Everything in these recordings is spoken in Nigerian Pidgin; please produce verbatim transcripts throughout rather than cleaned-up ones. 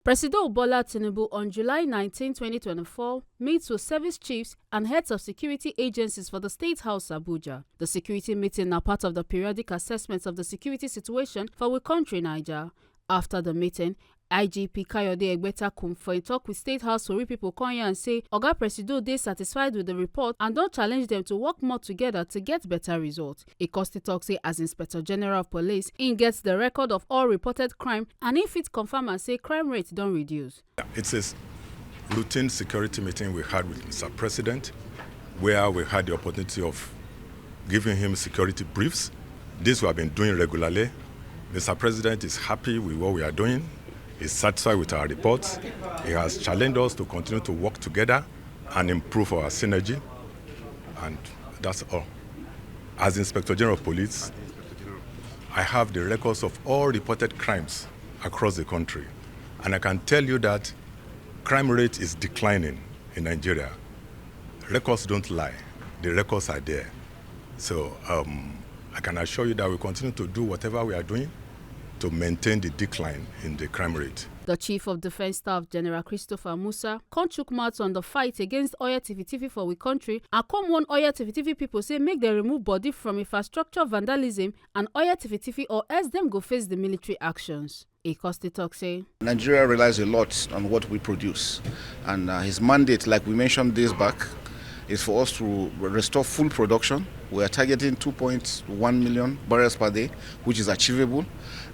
Presido Bola Tinubu on July nineteen, twenty twenty-four, meets with service chiefs and heads of security agencies for the State House, Abuja. The security meeting na part of the periodic assessment of the security situation for we country, Niger. After the meeting, I G P Kayode Egbetakum, for a talk with State House tori people, come here and say Oga Presido dey satisfied with the report and don challenge them to work more together to get better result. E come still talk say as Inspector General of Police, im get the record of all reported crime and im fit confirm am say crime rate don reduce. It's a routine security meeting we had with Mister President, where we had the opportunity of giving him security briefs. This we have been doing regularly. Mister President is happy with what we are doing. He's satisfied with our reports. He has challenged us to continue to work together and improve our synergy. And that's all. As Inspector General of Police, I have the records of all reported crimes across the country. And I can tell you that crime rate is declining in Nigeria. Records don't lie. The records are there. So um, I can assure you that we continue to do whatever we are doing to maintain the decline in the crime rate. The Chief of Defense Staff, General Christopher Musa, come chook mouth on the fight against oil tifitifi for we country and come warn oil tifitifi people say make dem remove body from infrastructure vandalism and oil tifitifi, or else dem go face the military actions. E come still talk say Nigeria relies a lot on what we produce, and uh, his mandate, like we mentioned days back, is for us to restore full production. We are targeting two point one million barrels per day, which is achievable.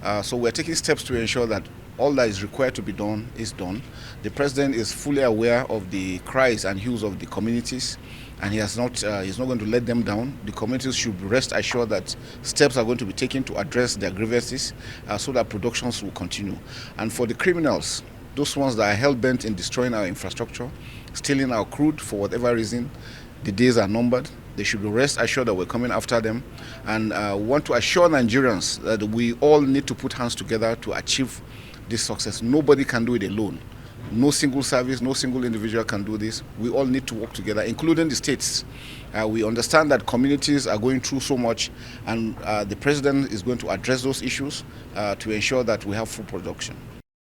Uh, so we are taking steps to ensure that all that is required to be done is done. The president is fully aware of the cries and hues of the communities, and he has not, uh, he's not going to let them down. The communities should rest assured that steps are going to be taken to address their grievances, uh, so that productions will continue. And for the criminals, those ones that are hell-bent in destroying our infrastructure, stealing our crude for whatever reason, the days are numbered. They should be rest assured that we're coming after them. And uh, want to assure Nigerians that we all need to put hands together to achieve this success. Nobody can do it alone. No single service, no single individual can do this. We all need to work together, including the states. Uh, we understand that communities are going through so much, and uh, the president is going to address those issues uh, to ensure that we have full production.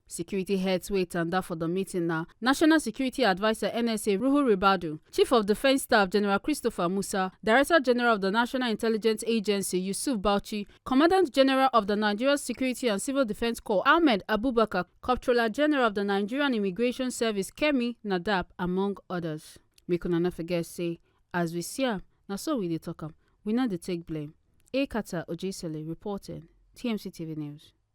Security heads wey tanda for the meeting na National Security Adviser, N S A, Ruhu Ribadu, Chief of Defense Staff, General Christopher Musa, Director General of the National Intelligence Agency, Yusuf Bauchi, Commandant General of the Nigerian Security and Civil Defense Corps, Ahmed Abubakar, Comptroller General of the Nigerian Immigration Service, Kemi Nadab, among others. Make una no forget say, as we see am, na so we dey talk am. We no dey take blame. Ekata Ojisele reporting, T M C T V News.